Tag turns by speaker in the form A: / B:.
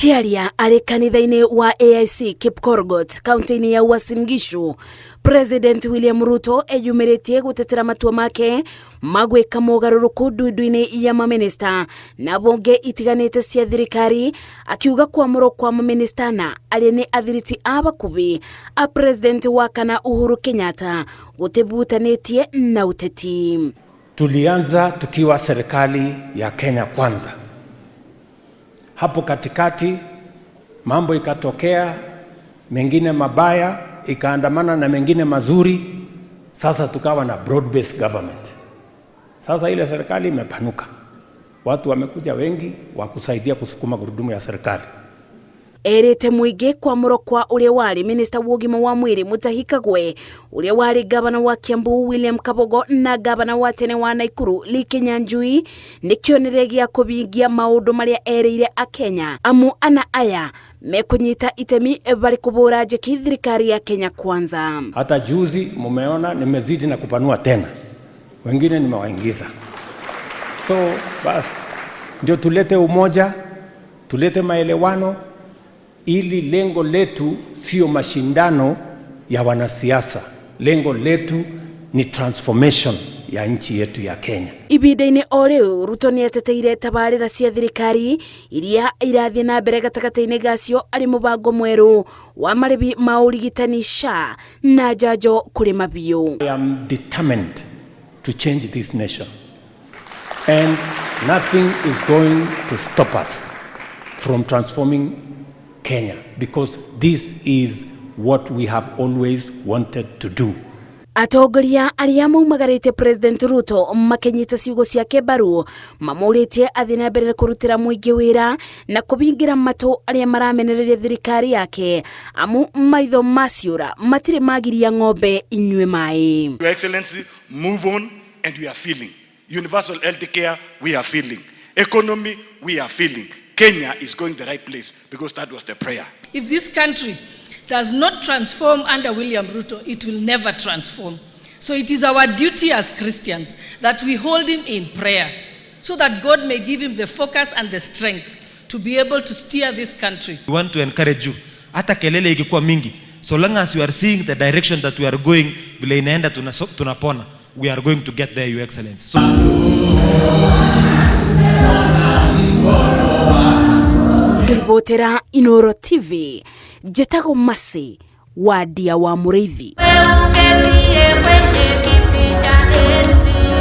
A: Akiaria arĩ kanitha-inĩ wa AIC Kipkorgot kaunti-inĩ ya Uasin Gishu, President William Ruto eyumĩrĩtie gũtetera matua make ma gwĩka mogarũrũku ndundu-inĩ ya mamĩnĩsta na mbunge itiganĩte cia thirikari, akiuga kwamũrwo kwa mamĩnĩsta na arĩa nĩ athiriti a bakubĩ a President wa kana Uhuru Kenyatta gũtibutanĩtie na ũteti.
B: Tulianza tukiwa serikali ya Kenya Kwanza. Hapo katikati mambo ikatokea, mengine mabaya ikaandamana na mengine mazuri. Sasa tukawa na broad based government. Sasa ile serikali imepanuka, watu wamekuja wengi wa kusaidia kusukuma gurudumu ya serikali.
A: Erĩte mũingĩ kwamũrwo kwa ũrĩa warĩ minista wa ũgima wa mwĩrĩ Mutahi Kagwe, ũrĩa warĩ gavana wa Kiambu William Kabogo na gavana wa tene wa Naikuru Lee Kinyanjui nĩ kĩonereria gĩa kũhingia maũndũ marĩa erĩire Akenya amu ana aya mekũnyita itemi barĩ kũbũra njeki thirikari ya Kenya Kwanza.
B: Hata juzi mumeona nimezidi na kupanua tena, wengine nimewaingiza. So basi ndio tulete umoja, tulete maelewano, ili lengo letu sio mashindano ya wanasiasa. Lengo letu ni transformation ya nchi yetu ya Kenya.
A: Ibinda-inĩ o rĩu Ruto nĩ ateteire tabarĩra cia thirikari iria irathiĩ na mbere gatagatĩ-inĩ gacio arĩ mũbango mwerũ wa marĩhi ma ũrigitani SHA na njanjo kũrĩ mabiũ.
B: I am determined to change this nation, and nothing is going to stop us from transforming Kenya, because this is what we have always wanted to do.
A: Atongoria arĩa maumagarĩte President Ruto makĩnyita ciugo ciake mbaru mamũrĩtie athiĩ na mbere na kũrutĩra mũingĩ wĩra na kũbingira matũ arĩa maramenereria thirikari yake amu maitho maciũra matirĩ magiria ng'ombe inyue maĩ.
C: Your Excellency, move on, and we are feeling. Universal health care, we are feeling. Economy, we are feeling. Kenya is going the right place because that was the prayer.
D: If this country does not transform under William Ruto, it will never transform. So it is our duty as Christians that we hold him in prayer so that God may give him the focus and the strength to be able to steer this country.
E: We want to encourage you. Hata kelele ikikuwa mingi, so long as you are seeing the direction that we are going, vile inaenda tunapona, we are going to get there, Your Excellency. So,
A: Ngĩribotera Inooro TV, njĩtagwo Mercy Wandia wa Mũrĩithi.
F: Wewe ungetie kwenye